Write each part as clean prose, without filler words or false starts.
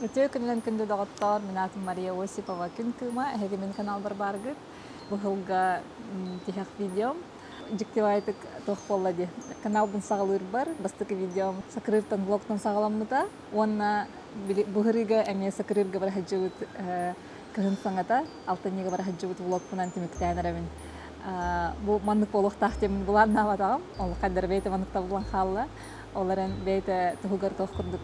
Үтүө күнүнэн күндү доҕоттоор, мин аатым Мария Осипова күн кыыма, эһиги мин каналбар бааргыт. Бу сылга тиһэх видеом. Дьиктибаайтык туох буолла дии. Каналбын саҕалыырбар бастакы видеом Сакырыыртан блогтан саҕаламмыта уонна бу ырыыга эмиэ Сакырыырга бара сылдьыбыт кыһын саҥата алтынньыга бара сылдьыбыт влогпунан түмүктээн эрэбин. Бу маннык буолуохтаах диэммин былааннаабатаҕым. Ол хайдары бэйэтэ маннык табыллан хаалла. Ол эрэн бэйэтэ туһугар туох курдук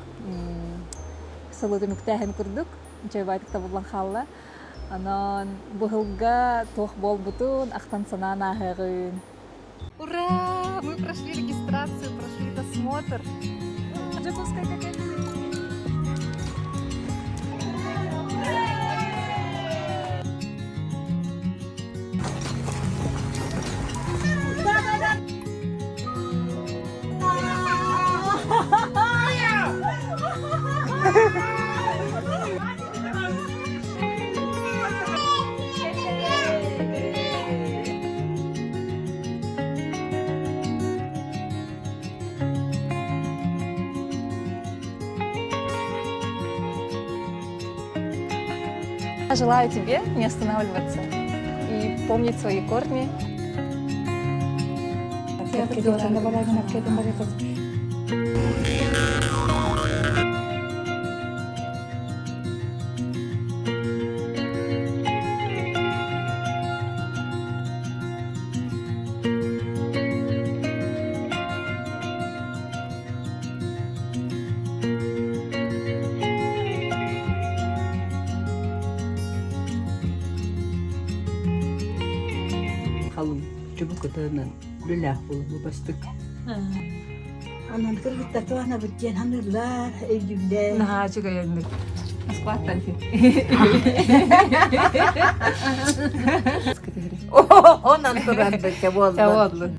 сылы түмүктээһин курдук үчүгэйбаайтык табыллан хаалла. Онон быһылга туох буолбутун ахтан санаан ааһыаҕын. Ура! Мы прошли регистрацию, прошли досмотр. Дьокуускайга кэллибит. Желаю тебе не останавливаться и помнить свои корни. Халыҥ чубукутунан үлэлээх буолуу бастык. Анан кыргыттар туһанабыт диэн саныыллар, өйдүүллэр. Наһаа үчүгэй өннүк. Москваттан Онон туран бөккө буоллун.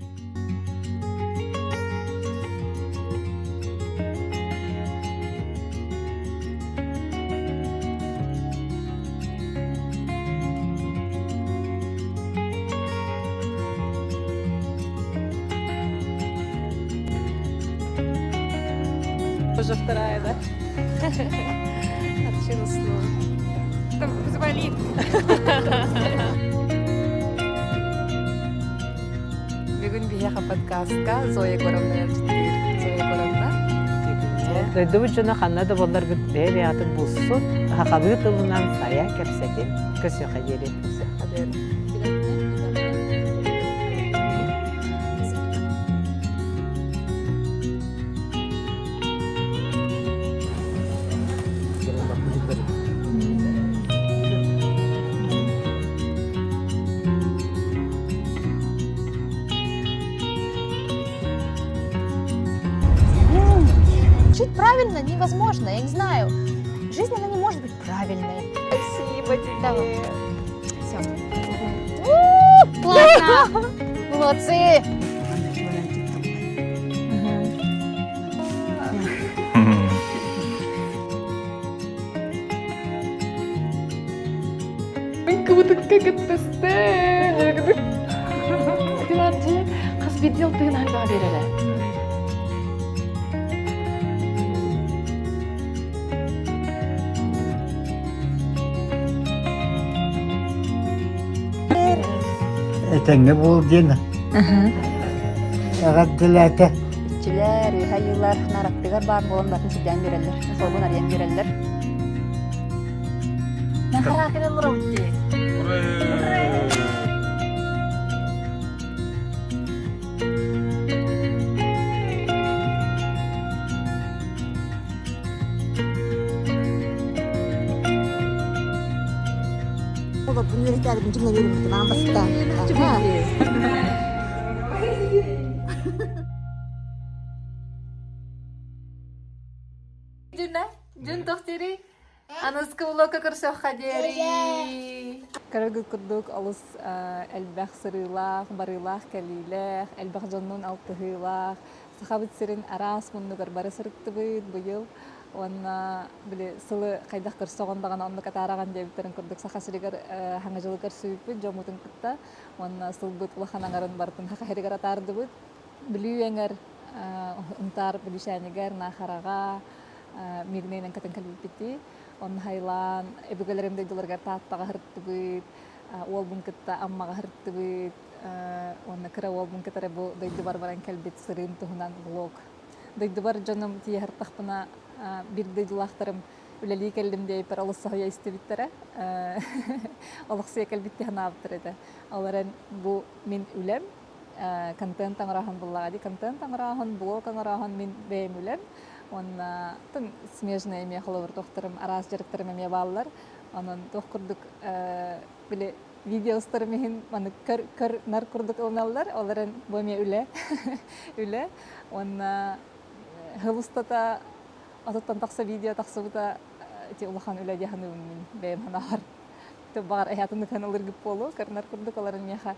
Уже вторая, да? Арчил уснул. Там заболит. Бүгүн биһиэхэ подкастка Зоя Егоровна ыалдьыттыыр. Зоя Егоровна. Дойдубут дьоно ханна да буолларгыт бэйэ-бэйэҕитин булсун, сахалыы тылынан сайа кэпсэтин. Көрсүөххэ диэри. Көрсүөххэ диэри. Жить правильно невозможно, я не знаю. Жизнь, она не может быть правильной. Спасибо тебе. Давай. Все. Классно! Молодцы! Как будто как это Хас биирдии тыын альбаа биэрэрэ. Этэҥҥэ буол диэн эҕэрдэлээтэ. Иччилэр, үөһэ айыылар нараттыгар баар буолан батын сирдээн биэрэллэр, суолун арыйан биэрэллэр. Нахаракина олоробут дии. Олорбун үөрэтээрбин дьиҥэ үөрэммитим аан бастаан. Дьүнэ, дьүн тохтири. Аныскы влогка көрсөххө диэри. Көрөгүт курдук олус элбэх сырыылаах, барыылаах кэлиилээх, элбэх дьоннуун алтыһыылаах, Сахабыт сирин араас муннугар бары сырыттыбыт быйыл уонна били сылы хайдах көрсөҕүн даҕаны оннук атаараҕын диэбиттэрин курдук Саха сиригэр хаҥа дьылы көрсүбүппүт дьоммутун кытта уонна сылбыт улахан аҥарын барытын Саха сиригэр атаардыбыт. Бүлүү эҥэр Ынтаар Бүлүүчээнигэр, Наахараҕа, Мирнэйинэн көтөн кэлбиппитий. Онно хайлаан, өбүгэлэрим дойдуларыгар Тааттаҕа сырыттыбыт, уолбун кытта Аммаҕа сырыттыбыт, уонна кыра уолбун кытары бу дойдубар баран кэлбит сырыым туһунан влог. Дойдубар дьонум тиийэ сырыттахпына, биир дойдулаахтарым үлэлии кэллим диэбиппэр олус соһуйа истибиттэрэ. Олохсуйа кэлбит дии санаабыттар этэ. Ол эрэн бу мин үлэм, контент оҥорооһун буллаҕа дии. Контент оҥорооһун, блог оҥорооһун мин бэйэм үлэм. Уонна тын смежный эмиэ холобур туохтарым, араас дьарыктарым эмиэ бааллар. Онон туох курдук били видеостарым иһин маны көр, көр нар курдук ылыналлар. Ол эрэн бу эмиэ үлэ. Үлэ. Уонна сыл устата отуттан тахса видео тахсыбыта ити улахан үлэ дии саныыбын мин бэйэм санаабар. Баҕар эһээтин ытан ылыргыт буолуо, көрүнэр курдук олорон миэхэ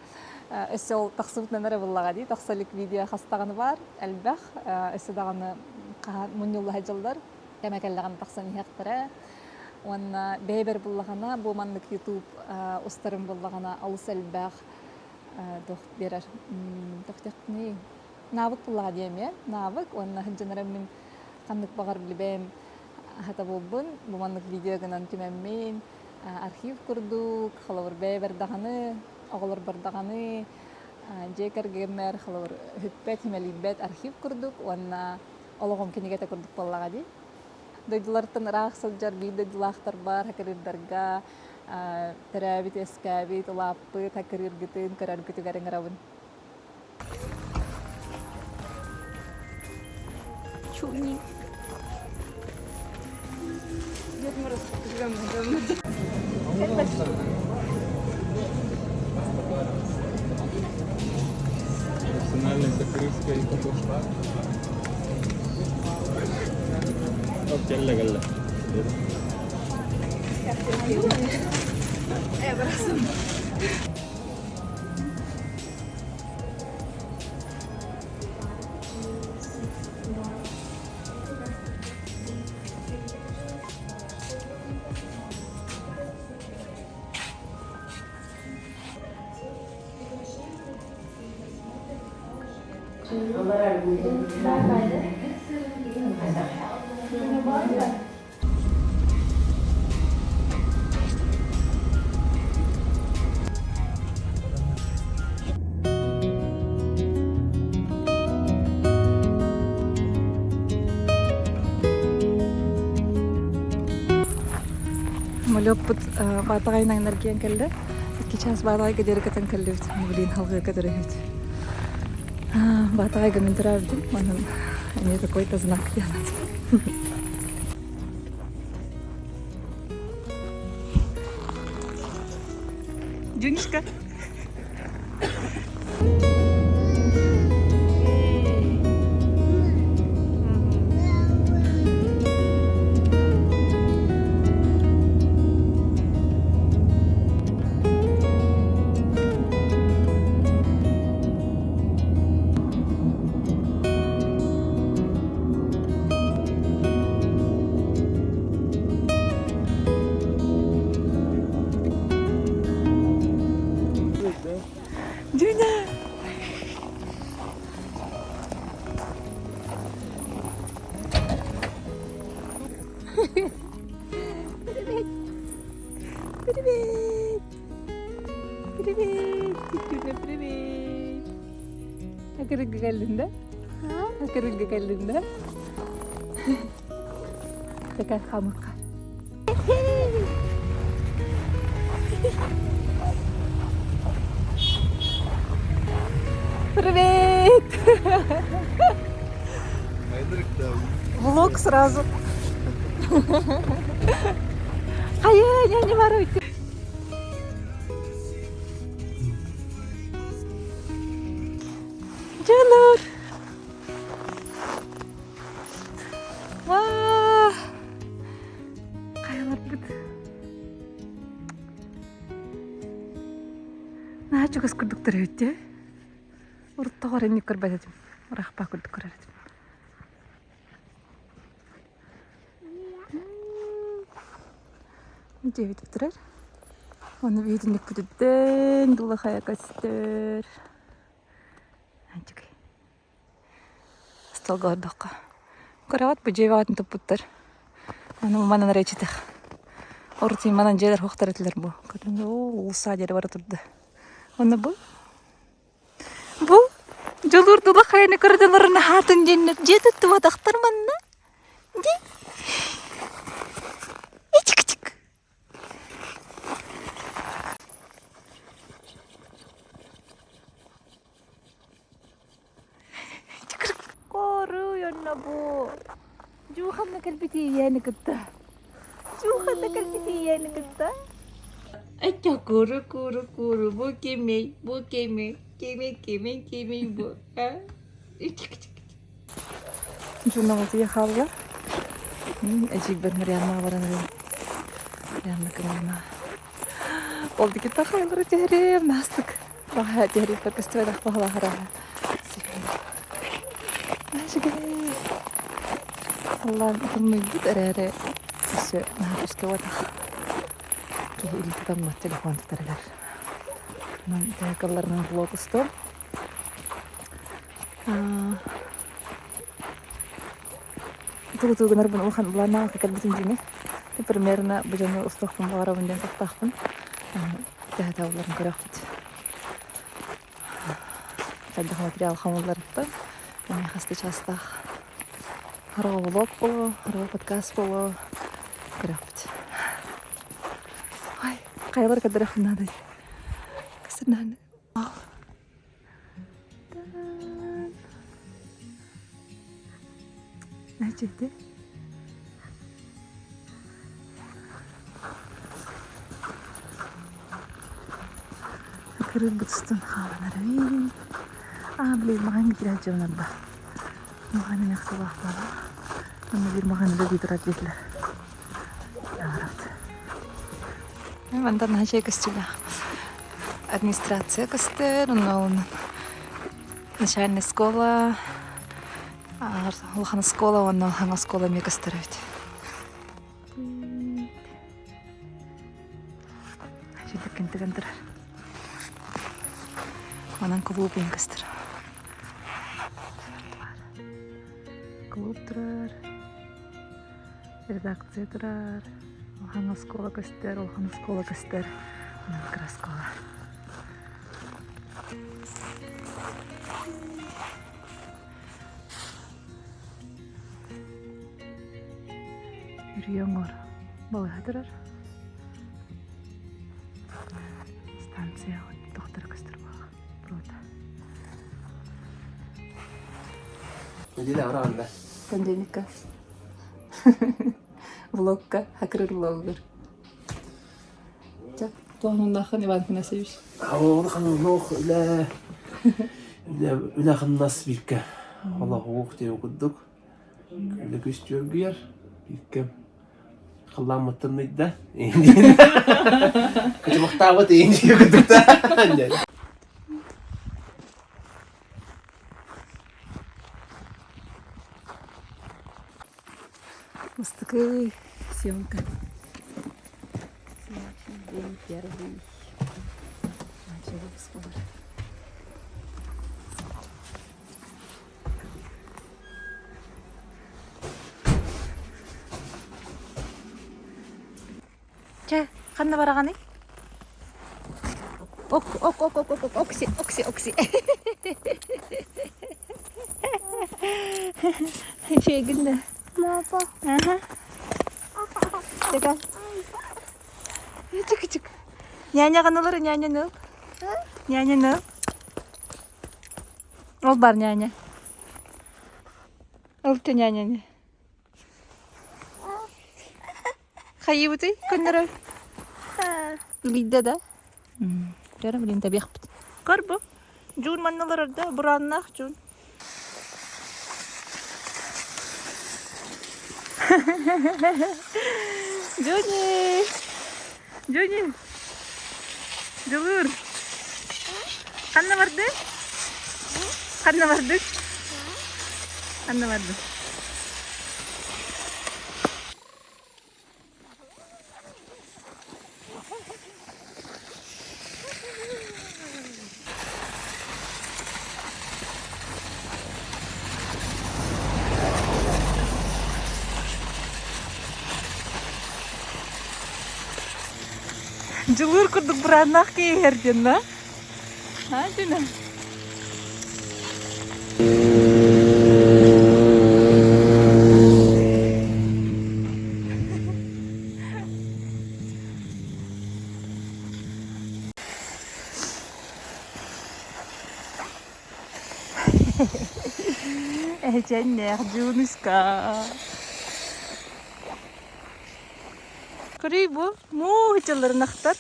өссө ол тахсыбытынан эрэ буллаҕа дии. Тахса илик видео хас даҕаны баар, элбэх. Өссө даҕаны хаһан мунньулла сылдьаллар. Кэмэ кэллэҕинэ тахсан иһиэхтэрэ. Уонна бэйэбэр буллаҕына, бу маннык YouTube устарым буллаҕына олус элбэх туох биэрэр туох Навык буллаҕа дии эмиэ. Навык уонна сылдьанарым мин ханнык баҕар билбэм хатабылбын бу маннык видео гынан түмэммин архив курдук холобур бэйэбэр даҕаны оҕолорбор даҕаны дьиэ кэргэммэр холобур сүппэт симэлийбэт архив курдук уонна олоҕум кинигэтэ курдук буоллаҕа дии. Дойдулартан ыраах сылдьар биир дойдулаахтарбар хакырыырдарга төрөөбүт, үөскээбит, улааппыт хакырыыргытын көрөргүтүгэр ыҥырабын. Чуни. Дед Мороз живем дома. Национальная Сакрырская и Кокошка. Кэллэ кэллэ. Самолеппут Баатаҕайынан эргийэн кэллэ. Икки чаас Баатаҕайга диэри көтөн кэллибит. Блин, халҕыы көтөрүһүт. Баатаҕайга мин төрөөбүтүм. Онон эмиэ какой-то знак диэн. Дюнечка. Дюня! Привет! Привет! Привет! Дюня, привет! Акырыгы кэллин да? Акырыгы кэллин да? Такая хамыкка. Привет! Влог сразу. Хайа, я не воруйте. Дьулуур! Ваа! Хайаларбыт. Наһаа чугас курдук төрөөбүт дии. Урут тоҕо эрэ инник көрбөт этим. Ыраахпаа курдук көрөр этим. Дьиэбит турар. Ону биһитинникпититтэн дула хайа көстөр. Антик. Остуолга олордоххо. Көрөҕүт бу дьиэ бөҕөтүн туппуттар. Аны манан эрэ ичитэх. Орутуй манан дьиэлэр хуохтар этилэр бу. Көрдүҥ оо уулусса диэри бара турда. Онно бу бу дьулуур дула хайаны көрдөлөрүн аһаатын диэннэр дьиэ туттубатахтар манна. Ди. Ичик-чик. Коруй онно бу. Дьууханна кэлбит ийэни кытта. Дьууханна кэлбит ийэни кытта. Ачча куру куру куру бу кимий бу кимий кимий кимий кимий бу а Дьонноҕо хаалла. Эдьиийбэр Марианнаҕа баран эрэн. Марианна Кыраана. Ол диги тахайлары түһэрим, наастык. Баҕа түһэриппэр көстүбэтэх баҕалаах Үчүгэй. Аллаан тымныйбыт эрээри өссө наһаа күүскэ уотах. Киһи илиитэ тоҥмот телефон тутарыгар. Онон кылларынан влог устуом. Тугу гынарбын улахан былааннаах кэлбитим дьиҥэ. Примерно бу дьону устуохпун баҕарабын диэн сахтаахпын. Төһө табылларын көрүөхпүт. Хайдах материал хомулларыттан эмиэ хас да чаастаах хараҕа влог буолуо, хараҕа подкаст буолуо көрүөхпүт. Ай, хайалар көрдөрүөхпүн наадый? Кысырнааны. Значит, Кырыырбыт устун хаалан эрэбин. Аа, блин, маҕан киирэ дьоннорбо. Маҕан эмиэ буола. Онно биир маҕан үлэлии турар диэтилэр. Наоборот. Мантан наһаа көстүүлээх. Администрация көстөр, онно начальная школа, улахан оскуола уонна хаҥа оскуола эмиэ көстөр эбит. Сүтүккин турар. Манан кулууп иһин көстөр. Клуб турар. Редакция турар. Улахан оскуола көстөр, улахан оскуола көстөр. Манан кыра оскуола. Үрүйэ оҥор балыһа турар. Станция тохтор көстөр буолла. Прота. Неделя араанда. Понедельникка. Влогка, хакырыр влоггар. Чэ, туоһуннааххын Иван Афанасьевич. Улахан үлэ үлэ хамнас бииргэ олоҕуох диэн курдук үлэ күстүөргүйэр бииргэ халлааммыттан ыйда кычымахтаабыт иин курдукта Мастакы съемка. День первый. Начали выпуск Чэ, ханна бараҕаный? Ок, ок, ок, ок, ок, ок, окси, окси, окси. Үчүгэйгин да? Папа. Аха. Чека. Чик, чик. Няняҕын ылар, няняны ыл. Няняны ыл. Ол бар няня. Ыл ты няняны. Хайыбытый көннөрөр? Илийдэ да? Дьэ, блин, тэбиэхпит. Көр бу. Дьуун манна олорор да, бурааннаах дьуун. Джонни! Джонни! Дьулуур! Ханна бардыҥ? Ханна бардыҥ? Ханна бардыҥ? Дьулуур курдук бурааннаах киһи диэн да? А, Дина? Эһэчэннээх Дьуунуска. Көрүй бу, муучаларын ахтар.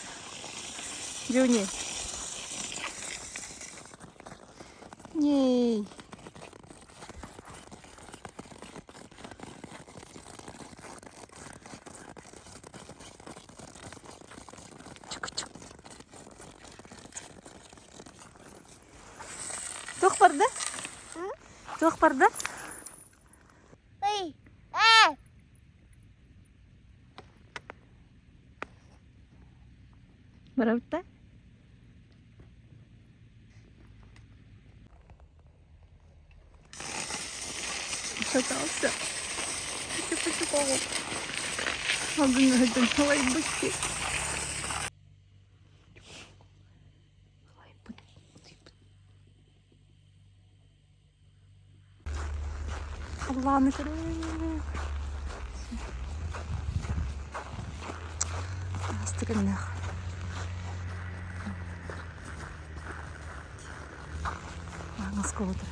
Дьуни. Ней. Чук-чук. Туох барда? Туох барда? Барабыт да? Шатался. Халлааны көрүү. Астыгыннах. Аңас колотыр.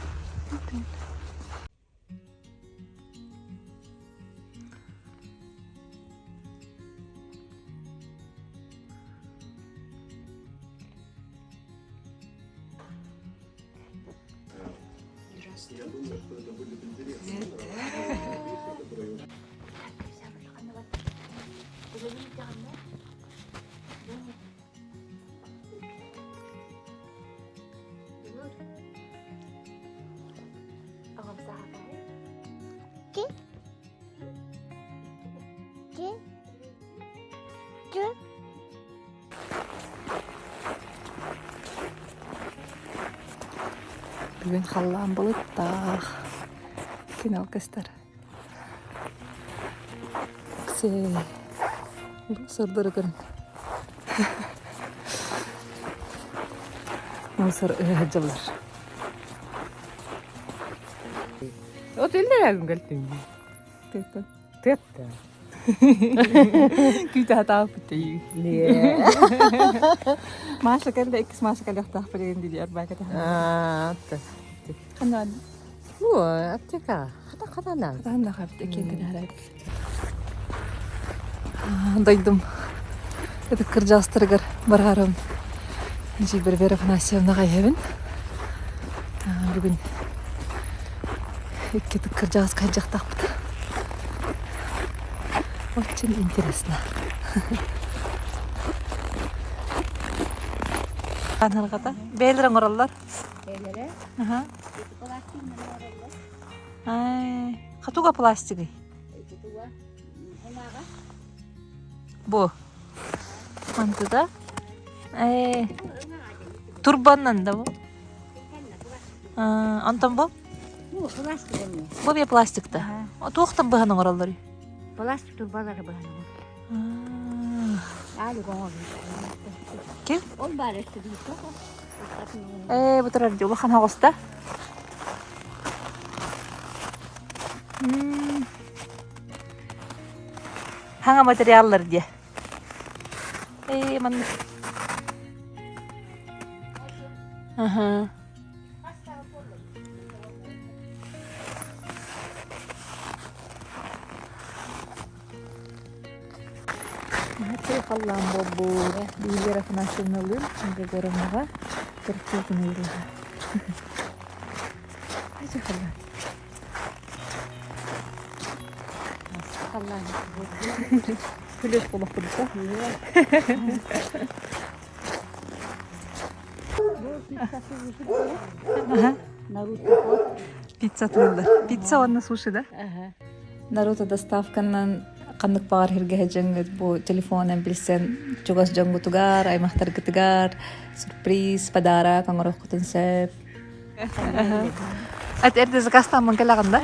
Бүгүн халлаан былыттаах. Күн алгыстар. Сырдыры көрүн. Мусор ыһыдьылар. От иллэрэ күн кэлтиҥ. Тыттан. Тыатта. Күүтэ хатааппыт тейүү. Маша кэллэ, иккис Маша кэлиэхтээх билигин дии арбааката. Аа, Ханан. Бу аптека. Хата хатана. Хатана хапты иккиэн кэнэһэрээт. Дойдум ытык кырдьаҕастарыгар бараарым Дьиибэр Вера Афанасьевнаҕа иһэбин. Бүгүн икки ытык кырдьаҕаска сылдьыахтаахпыт. Очень интересно. Анарҕата бэйэлэрэ оҥороллор. Бэйэлэрэ? Аха. Ай, хатуга пластигый? Бу. Мантыда. Э, турбаннан да бу. Онтон бу? Бу пластик эмне. Бу бе пластикта. Туохтан быһан оҥороллор? Пластик турбалары быһан Ким? Ол баар Ээ, бу турар дии улахан оҕуста. Хаҥа материаллар дии. Ээ, маннык. Аха. Халлаан буолбут. Биилэр Афанасьевналыын Григорьевнаҕа төрүттүү күнү халлаан. Халлаан Күлүс буолуохпут да. Пицца атыыллар. Пицца уонна суши да? Наруто доставканан ханнык баҕар сиргэ сылдьаҥҥыт бу телефонунан билсэн чугас дьоҥҥутугар, аймахтаргытыгар сюрприз, подарок оҥоруоххутун сөп. Ат эрдэ заказтааммын кэлэҕин да?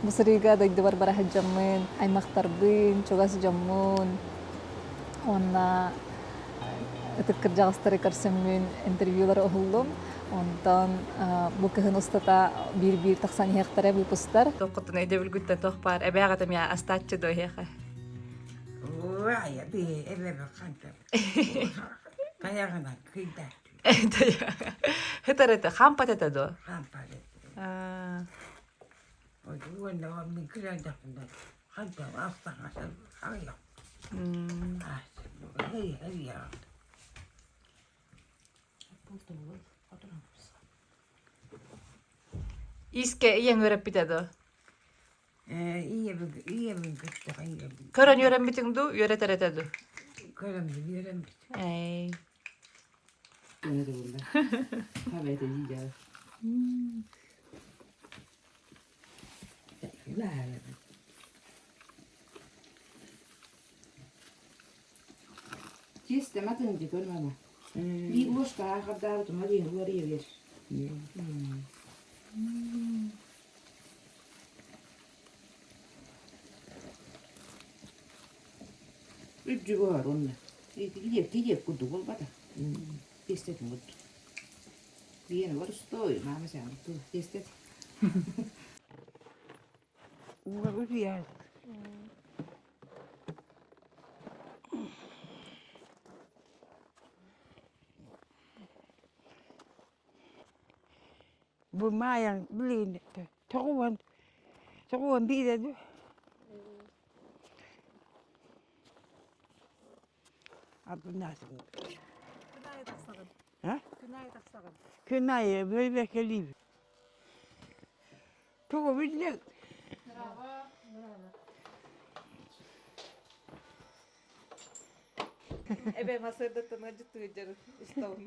Бу сырыыга дойдубар бара сылдьаммын, аймахтарбын, чугас дьоммун уонна ытык кырдьаҕастары көрсөммүн интервьюлары уһуллум. Онтон бу кыһын устата биир-биир тахсан иһиэхтэрэ выпустар. Тоққутун өйдөбүлгүттэн туох баар эбээҕитим я астааччы дуо эһиэхэ? Уай, би эбэбэ хантан. Тайаҕынан кыйдаат. Хытар это, хампат это дуо? Хампат это. Уонна мин кырандахпына хантан астаҥасан аҕыйах. Хей хей Иске ийэҥ үөрэппитэ дуо? Ийэбин ийэбин кытта ийэбин. Көрөн үөрэммитиҥ дуу, үөрэтэр этэ дуу? Көрөммүн үөрэммит. Эй. Тиэстэматын ди көрмөмө. Биир ложка хардаабытыма диэн уларыйа бер. Үрдүгү оһор онно. Килиэп килиэп курдук буолбата. Тиэстэтин курдук. Биэн боростуой, маама саамы тиэстет. Ууга утуйар. Бу Маайаҥ билигин 91 биирэ дуу. Абдунасым. Күн аайы тахсаҕын. А? Күн аайы тахсаҕын. Күн аайы бөйбөкөлүүбүт. Тугу биллиҥ? Эбэ масырдаттан ыалдьыттыы устабын.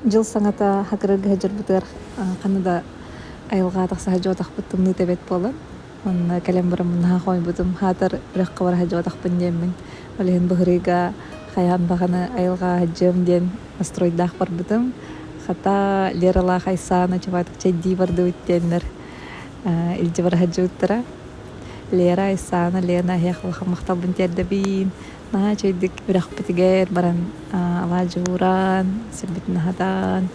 Дьыл саҥата хакырырга сылдьарбытыгар ханна да айылҕаҕа тахса сылдьыбатахпыт тымныы тэбэт буолан Онно кэлэн бараммын наһаа хомойбутум, хаатар үрэххэ бара сылдьыбатахпын диэммин. Ол иһин быһырыыга хайаан даҕаны айылҕаҕа сылдьыам диэн настройдаах барбытым. Хата Лералаах Айсаана чубаатык чэйдии бардыбыт диэннэр илдьэ бара сылдьыбыттара. Лера, Айсаана, Лена эһиэхэ улахан махталбын тиэрдэбин. Наһаа үчүгэйдик үрэхпитигэр баран алаадьы ууран, сирбитин аһатан,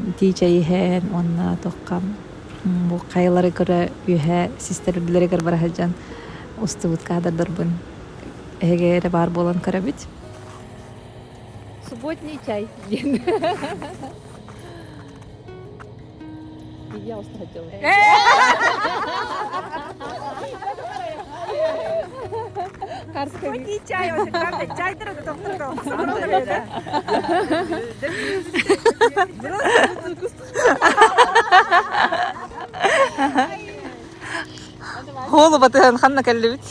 итии чэй иһэн уонна туохха бу хайалары көрө үөһэ систэр үрдүлэригэр бара сылдьан устубут кадрдарбын эһиги эрэ баар буолан көрөбүт. Субботний чай диэн. Я уста хотела. Субботний чай, чайдыр Хоолу батыһан ханна кэллибит?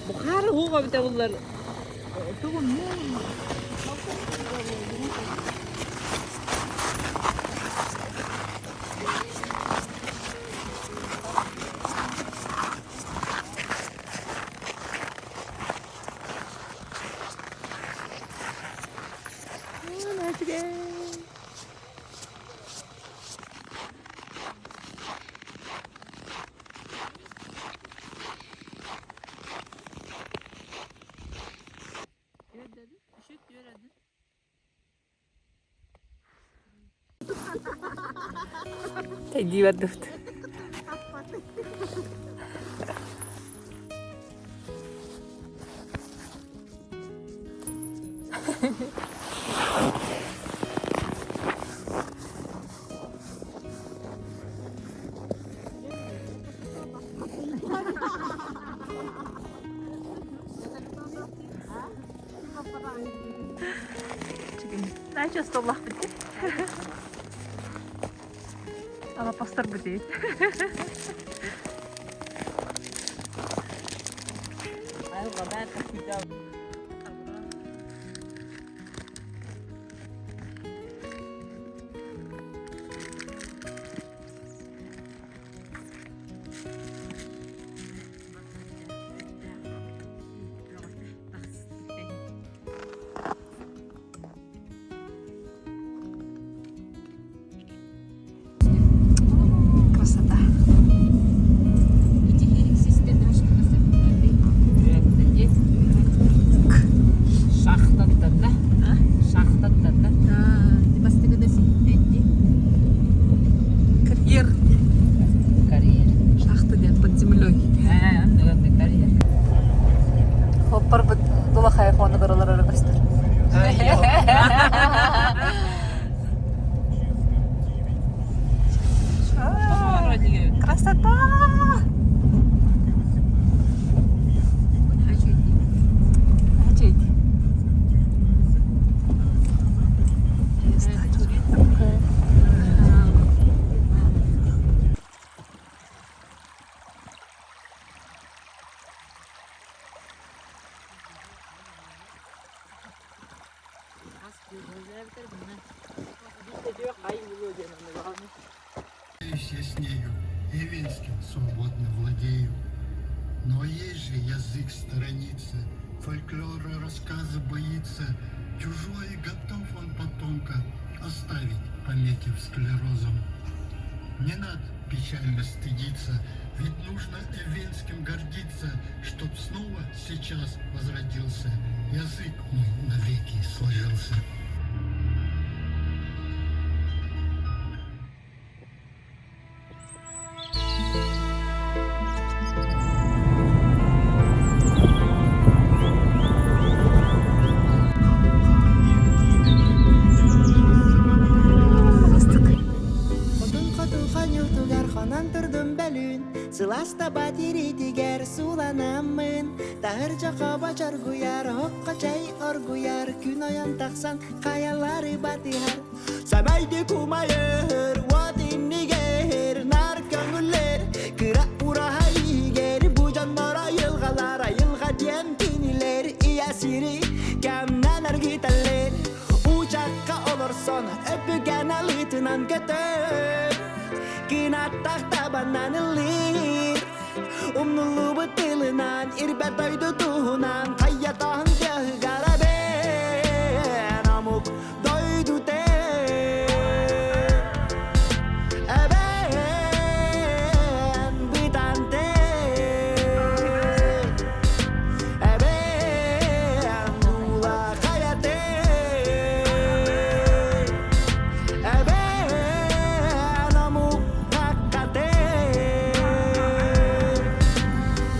Бухара һууга бүтэ буллар. Тугун Чэйдии бардыбыт. Начо столлахпыт Алапастарбыт Я с нею и винским свободно владею. Но есть же язык сторонится, фольклора рассказа боится, чужой готов он потомка оставить, пометив склерозом. Не надо печально стыдиться, ведь нужно эвенским гордиться, чтоб снова сейчас возродился, язык мой навеки сложился. Хотун хоту хоньютугар хонон турдум бөлүүн Сылаас таба тириитигэр сууланаммын Таһырдьа хобо чоргуйар, оһоххо чэй оргуйар Күн ойон тахсан хайалары батыһар Сэмэйдик умайыр, уот иннигэр Нар көҥүллэр, кыра ураһа иһигэр Бу дьоннор айылҕалар, айылҕа диэн кинилэр Ийэ сири кэмнэн эргитэллэр Уучахха олорсон, өбүгэн алыытынан көтөр Кынаттах табанан ыллыыр Умнуллубут тылынан, ирбэт дойду туһунан Хайатаһын тыаһыгар эбэн омук дойду Эбэн бытанты Эбэн уула хайаты Эбэн омук хаккаты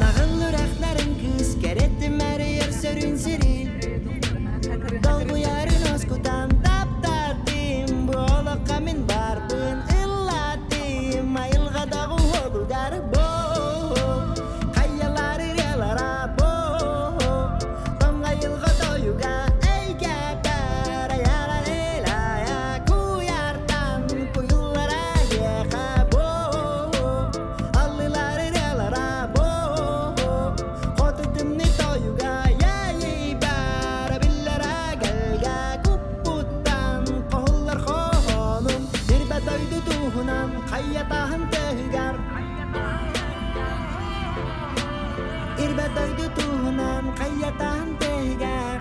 Наҕыл үрэхтэрин кыыс кэрэтим эрийэр сөрүүн сирин Долгуйарын оскутан таптаатым Бу олоххо мин барбын ыллаатым Айылҕадаҕы уолугар бу Хайалар ырыалара бу Тоҥ айылҕа тойуга эйгэбэр Айарарелая куйартан куйуллара эйиэхэ бу Аллылар ырыалара бу Хоту тымныы тойуга иэйии биллэрэ гэлгэ куппуттан хоһуллар хоһоонум Ирбэ дойду туһунан хайатаһын тыһыгар Ирбэ дойду туһунан хайатаһын тыһыгар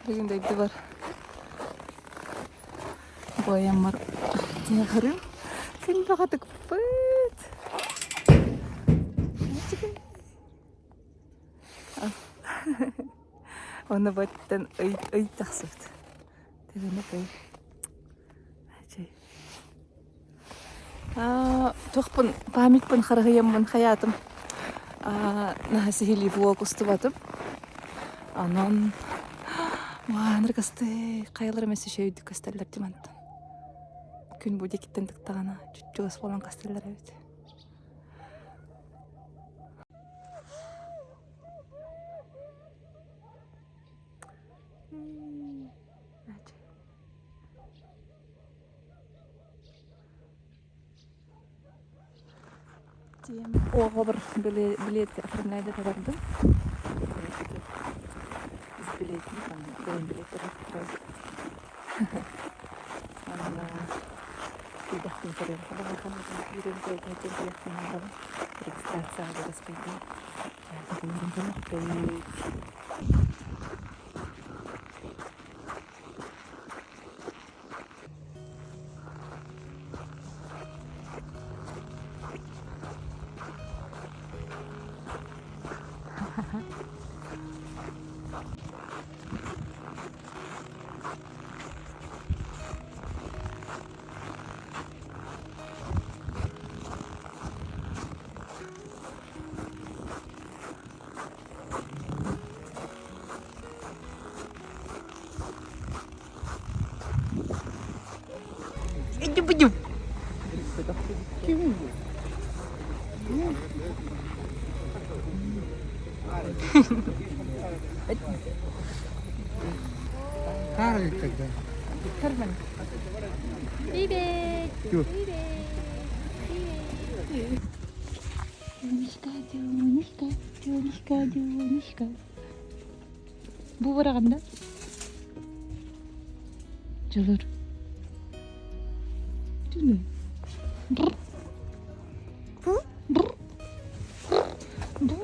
Бүгүн дойдубар Буойаммар тиэхэрим күн баҕатыкпыт. Оны баттан ый ый тахсыбыт. Тэбэнэ ый. Туохпун памятьпын харыһыйаммын хайаатым наһаа сиһилии влог устубатым. Онон мааныргасты хайалар эмэс үчүгэйдик көстөллөр дии мантан. Күн бу диэкиттэн тыктаҕына чуччугас буолан көстөллөр эбит. Оҕобор билиэт оформляйда бардым. Билиэтин билиэттэр Киирдэхпин көрүөххэ баҕарбын, киирэн көрүөххэ регистрацияҕа барыспайдым. Привет! Привет! Дюнечка, Дюнечка, Дюнечка, Дюнечка. Бу бараҕын да? Дьулур. Дьулур. Бр. Бр. Бр.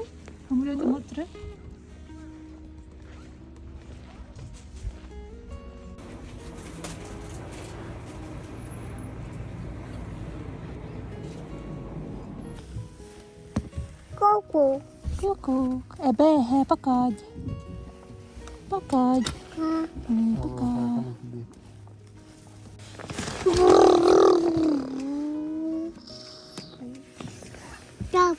Хамырыаны мотра. Ку-ку. Ку-ку. Эбэ, пока. Пока. Пока. Да.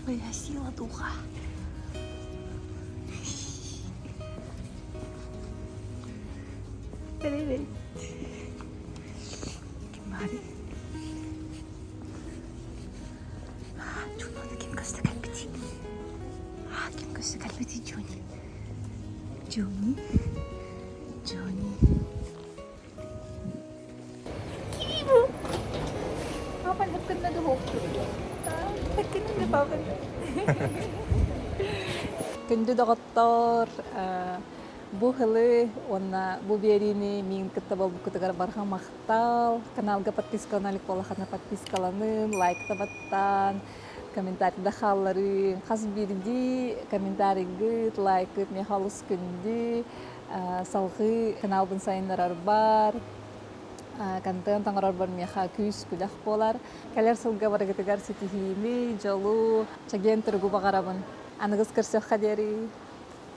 Твоя сила духа. Привет. Ким баарый? Джунону ким көстө кэлбитий? Ким көстө кэлбитий Джуни? Джуни? Джуни? Папа, хаккынна Күндү доҕоттор, бу сылы уонна бу биэриини миигин кытта буолбуккутугар барҕа махтал. Каналга подпискалана илик буоллаххына подпискаланын, лайкта баттаан, комментарийда хаалларыын. Хас биирдии комментарийгыт, лайкыт миэхэ олус күндү. Салҕыы каналбын сайыннарарбар, контент оҥорорбор миэхэ күүс-күдэх буолар. Кэлэр сылга барыгытыгар ситиһиини, дьолу, чэгиэн туругу баҕарабын. Аныгыс көрсүөххэ диэри.